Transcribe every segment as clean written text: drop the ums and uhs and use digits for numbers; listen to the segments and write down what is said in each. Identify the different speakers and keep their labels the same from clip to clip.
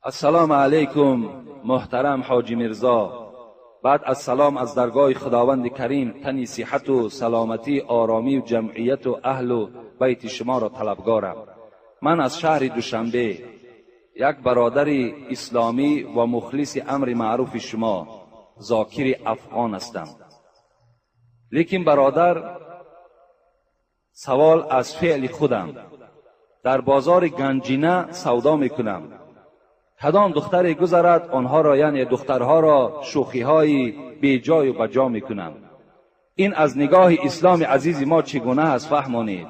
Speaker 1: Ассалому алайкум, муҳтарам Ҳоҷи Мирзо. Баъд аз салом аз даргоҳи Худованди Карим тани сиҳату саломатӣ, оромию ҷамъияту аҳлу байти шуморо талабгорам. Ман аз шаҳри Душанбе, як бародари исломӣ ва мухлиси амри маъруфи шумо, Зокири Афғон ҳастам. Лекин бародар, савол аз феъли худам. Дар бозори Ганҷина савдо мекунам. Кадом духтаре гузарад, онҳоро, яъне духтарҳоро, шӯхиҳои беҷою баҷо мекунам. Ин аз нигоҳи исломи азизи мо чӣ гуна аст, фаҳмонед.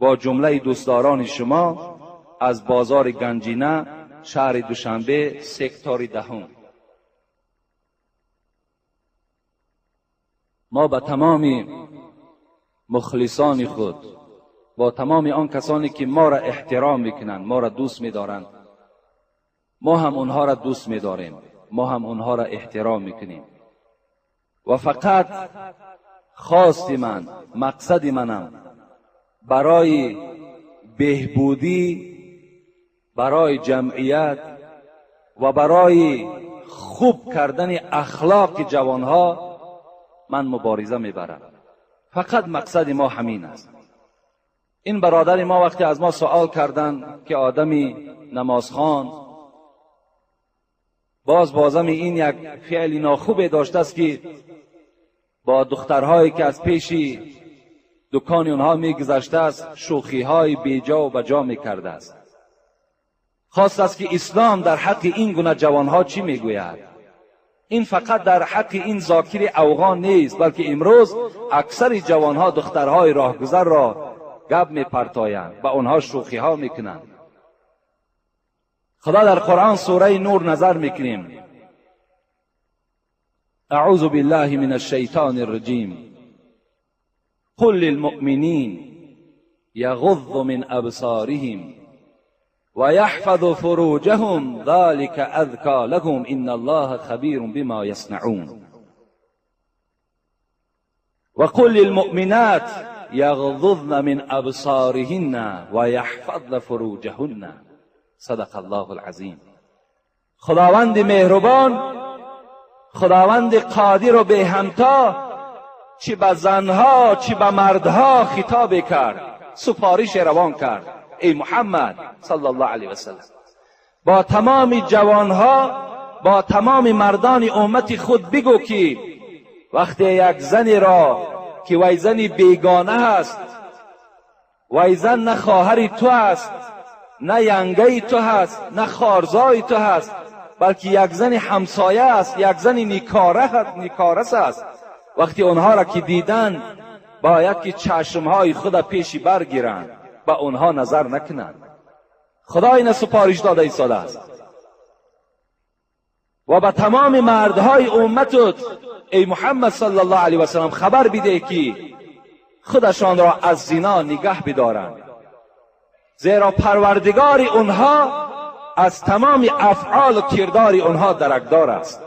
Speaker 1: Бо ҷумлаи дӯстдорони шумо аз бозори Ганҷина, шаҳри Душанбе, сектори 10. Мо ба тамоми мухлисони худ, бо тамоми он касоне ки моро эҳтиром мекунанд, моро дӯст медоранд, мо ҳам онҳоро дӯст медорем, мо ҳам онҳоро эҳтиром мекунем. Ва фақат хости ман, мақсади манам барои беҳбудӣ, барои ҷамъият ва барои хуб кардани ахлоқи ҷавонҳо ман мубориза мебарам. Фақат мақсади мо ҳамин аст. Ин бародари мо вақте аз мо суол карданд, ки одами намозхон боз бозами ин як феъли нохубе доштааст, ки бо духтарҳое ки аз пеши дукони онҳо мегузаштааст, шӯхиҳои беҷову баҷо мекардааст. Хостааст, ки ислом дар ҳаққи ин гуна ҷавонҳо чӣ мегӯяд. Ин фақат дар ҳаққи ин Зокири Афғон нест, балки имрӯз аксари ҷавонҳо духтарҳои роҳгузарро гап мепартоянд, ба онҳо шӯхиҳо мекунанд. Худо дар Қуръон сураи Нур назар мекунем. Аъузу биллаҳи мин ашшайтони рраҷим. Қул лилмуъминин яғуззу мин абсориҳим ва яҳфазу фуруҷаҳум залика азка лаҳум инна аллоҳа хабирун бима яснаун. Ва қул лилмуъминат яғзузна мин абсориҳинна ва яҳфазна фуруҷаҳунна. Садақа Аллоҳу алазим. Худованди меҳрубон, Худованди қодиру беҳамто чӣ ба занҳо, чӣ ба мардҳо хитобе кард, супорише равон кард. Эй Муҳаммад саллаллоҳу алайҳи васаллам, бо тамоми ҷавонҳо, бо тамоми мардони уммати худ бигӯ, ки вақте як занеро ки вай зани бегона ҳаст, вай зан на хоҳари ту аст, на янгаи ту ҳаст, на хорзои ту ҳаст, балки як зани ҳамсоя аст, як зани никорас аст. Вақте онҳоро ки диданд, бояд ки чашмҳои худа пеши баргиранд, ба онҳо назар накунанд. Худо ина супориш дода истодааст. Ва ба тамоми мардҳои умматут, эй Муҳаммад саллаллоҳу алайҳи васаллам, хабар бидеҳ, ки худашонро аз зино нигаҳ бидоранд, зеро парвардигори онҳо аз тамоми афъолу кирдори онҳо даракдор аст.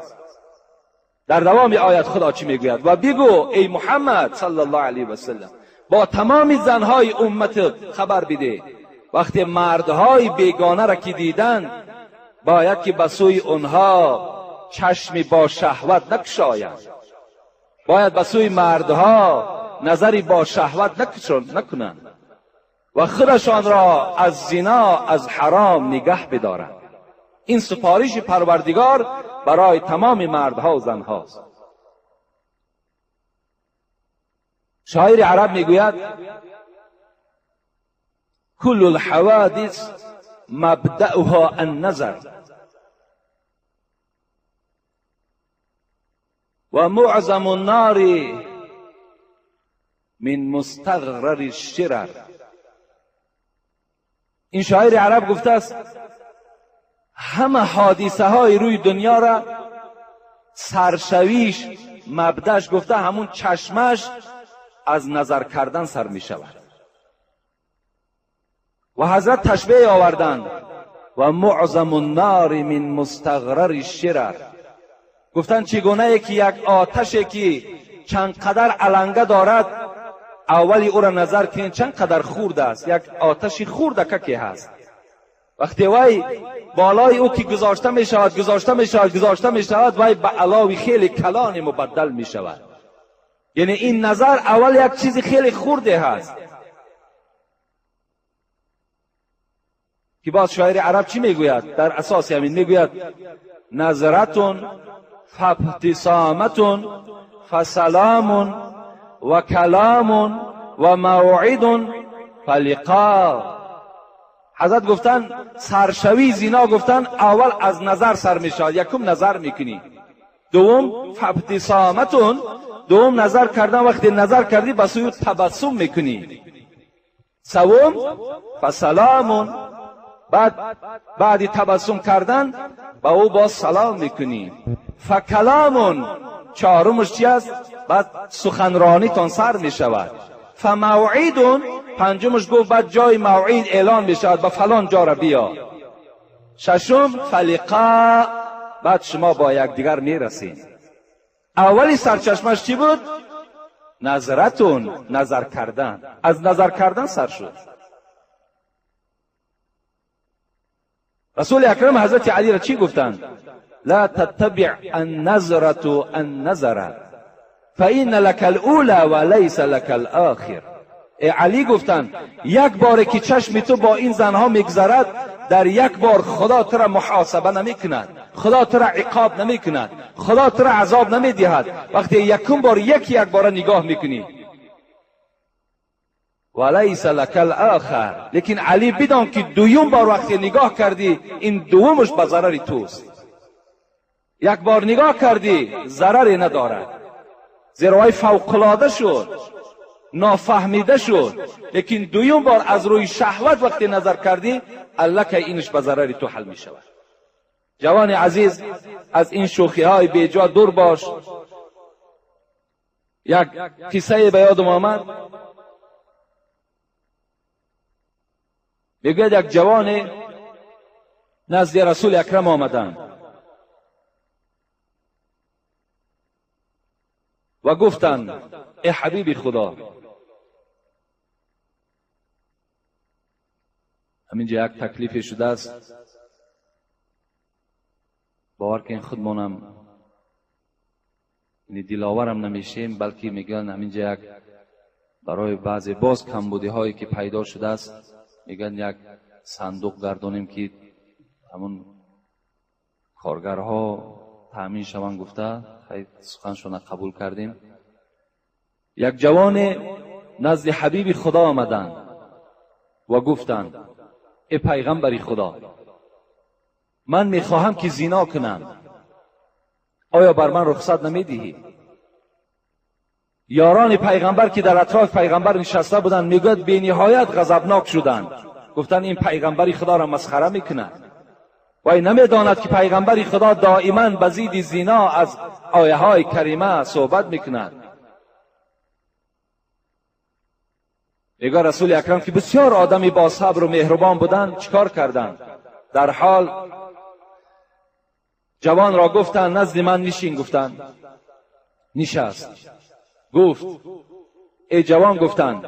Speaker 1: Дар давоми оят Худо чӣ мегӯяд? Ва бигӯ, эй Муҳаммад саллаллоҳу алайҳи васаллам, бо тамоми занҳои умматат хабар бидеҳ, вақте мардҳои бегонаро ки диданд, бояд ки ба сӯи онҳо чашми бо шаҳват накушоянд, бояд ба сӯи мардҳо назари бо шаҳват накунанд ва худашонро аз зино, аз ҳаром нигаҳ бидоранд. Ин супориши Парвардигор барои тамоми мардҳо ва занҳост. Шоири араб мегӯяд: куллу лҳавадис мабдауҳа анназар ва муъзаму ннори мин мустағрари ширар. Ин шоири араб гуфтааст, ҳама ҳодисаҳои рӯи дунёра саршавиш, мабдаш гуфта ҳамун чашмаш аз назар кардан сар мешавад. Ва ҳазрат ташбеҳ оварданд: ва муъзаму ннори мин мустағрари ширар. Гуфтанд, чӣ гунае ки як оташе ки чанд қадар аланга дорад, аввали ӯро назар кунед чанд қадар хурд аст, як оташи хурдакаке ҳаст. وقتی وی بالای او که گذاشته می شود گذاشته می شود گذاشته می شود، وی به علاوی خیلی کلان مبدل می شود. یعنی این نظر اول یک چیز خیلی خورده هست که باز شاعر عرب چی میگوید؟ در اساس همین میگوید نظرتون فابتسامتون فسلام و کلام و موعد فلقا. حضرت گفتن سرشوی زینا، گفتن اول از نظر سر می شود، یکم نظر میکنی، دوم فابتسامتون، دوم نظر کردن، وقتی نظر کردی به سوی تبسم میکنی، سوم فسلام، بعد تبسم کردن با او باز سلام میکنی، فکلامون، چهارمش چی است؟ بعد سخنرانی تان سر میشود، فموعدون، پنجمش گفت بعد جای موعد اعلان میشود، با فلان جا را بیا، ششم فلقا، بعد شما با یکدیگر میرسین. اولی سرچشمش چی بود؟ نظرتون، نظر کردن، از نظر کردن سر شد. رسول اکرم حضرت علی را چی گفتند؟ لا تتبع النظرة النظر فإن لك الأولى وليس لك الآخر. علی گفتند یک بار که چشم تو با این زنها میگذرد، در یک بار خدا تو را محاسبه نمیکند، خدا تو را عقاب نمیکند، خدا تو را عذاب نمیدهد. وقتی یکم بار یکی یک بار نگاه میکنی، ولیس لک الاخر، لیکن علی بدان که دویم بار وقتی نگاه کردی این دومش به ضرر توست. یک بار نگاه کردی ضرری ندارد، زیرا وی فوق‌العاده شد، نافهمیده شد، لیکن دویم بار از روی شهوت وقتی نظر کردی الکه اینش به ضرر تو حل می شود. جوان عزیز، از این شوخی های بیجا دور باش. یک قصه به یادم آمد، میگوید یک جوان نزد رسول اکرم آمدند و گفتند ای حبیب خدا، همینجا یک تکلیف شده است، باور که خودمانم یعنی دلاورم نمیشیم، بلکه میگن همینجا یک برای بعضی باز کمبودی هایی که پیدا شده است، میگن یک صندوق گردانیم که همون کارگرها تأمین شوند. گفته خیلی سخنشون قبول کردیم. یک جوان نزد حبیب خدا آمدند و گفتند ای پیغمبر خدا، من میخواهم که زنا کنم، آیا بر من رخصت نمیدهی؟ یاران پیغمبر که در اطراف پیغمبر نشسته بودند میگوید بی نهایت غضبناک شدند، گفتند این پیغمبر خدا را مسخره میکند، وی نمیداند که پیغمبر خدا دائما به ضد زنا از آیه های کریمه صحبت میکند. میگه رسول اکرم که بسیار آدمی با صبر و مهربان بودند چیکار کردند؟ در حال جوان را گفتند نزد من نشین، گفتند نشست. گفت ای جوان، گفتند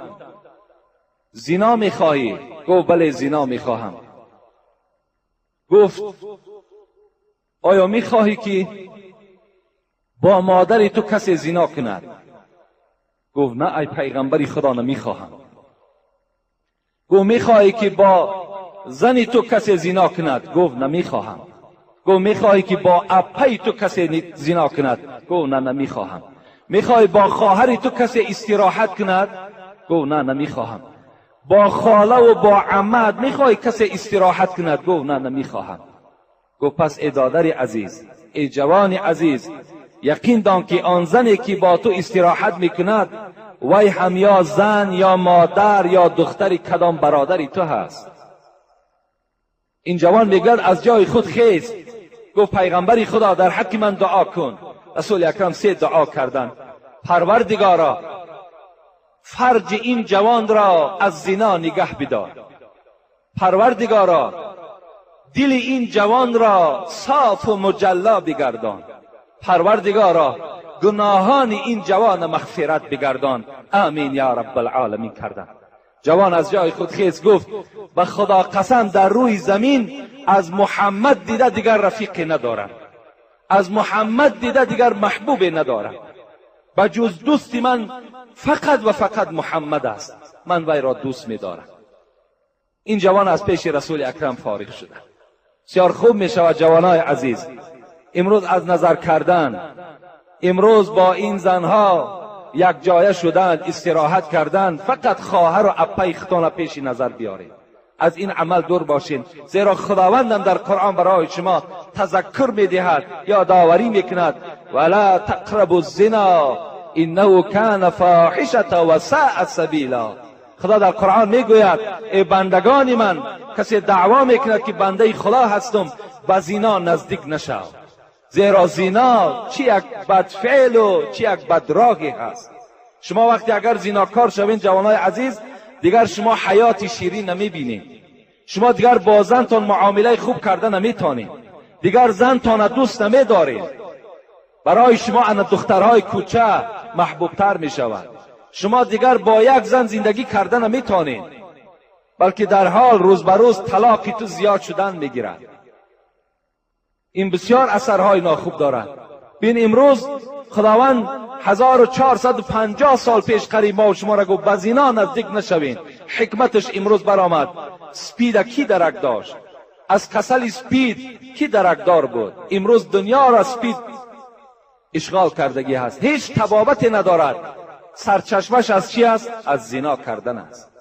Speaker 1: زنا میخواهی؟ گفت بله زنا میخواهم. گفت آیا میخواهی که با مادر تو کسی زنا کند؟ گفت نه ای پیغمبر خدا نمیخواهم. گفت میخواهی که با زن تو کسی زنا کند؟ گفت نمیخواهم. گفت میخواهی که با اپی تو کسی زنا کند؟ گفت نه نمیخواهم. میخواهی با خواهر تو کسی استراحت کند؟ گفت نه نمیخواهم. با خاله و با عمد میخواهی کسی استراحت کند؟ گفت نه نمیخواهم. گفت پس ای دادر عزیز، ای جوان عزیز، یقین دان که آن زنی که با تو استراحت میکند وی هم یا زن یا مادر یا دختر کدام برادری تو هست. این جوان میگوید از جای خود خیز. گفت پیغمبر خدا در حق من دعا کن. رسول اکرم 3 دعا کردند: پروردگارا فرج این جوان را از زنا نگه بدار، پروردگارا دل این جوان را صاف و مجلا بگردان، پروردگارا گناهان این جوان مغفرت بگردان. آمین یا رب العالمین کردند. جوان از جای خود خیز گفت به خدا قسم در روی زمین از محمد دیده دیگر رفیقی ندارم، از محمد دیده دیگر محبوبی ندارم، به جز دوستی من فقط و فقط محمد است، من وی را دوست می‌دارم. این جوان از پیش رسول اکرم فارغ شده. بسیار خوب می شود جوانای عزیز امروز از نظر کردن، امروز با این زنها یک جایه شدن، استراحت کردن، فقط خواهر و اپای خودتان پیش نظر بیارید، از این عمل دور باشین، زیرا خداوندم در قرآن برای شما تذکر میدهد یا داوری میکند ولا تقربوا الزنا انه کان فاحشة و ساء سبیلا. خدا در قرآن میگوید ای بندگان من، کسی دعوا میکند که بنده خدا هستم به زنا نزدیک نشو، زیرا زنا چی یک بد فعل و چی یک بد راهی هست. شما وقتی اگر زیناکار شوین جوانای عزیز، دیگر شما حیات شیرین نمیبینید، شما دیگر با زنتان معامله خوب کرده نمیتونید، دیگر زنتان دوست نمیدارید، برای شما ان دخترهای کوچه محبوبتر میشود، شما دیگر با یک زن زندگی کرده نمیتونید، بلکه در حال روز به روز طلاقی تو زیاد شدن میگیرد. این بسیار اثرهای ناخوب دارد. بین امروز خداوند 1450 سال پیش قریب ما و شما را گفت به زنا نزدیک نشوین. حکمتش امروز برآمد. سپید کی درک داشت؟ از کسل سپید کی درکدار بود؟ امروز دنیا را سپید اشغال کردگی هست، هیچ تبابت ندارد. سرچشمش از چی است؟ از زنا کردن است.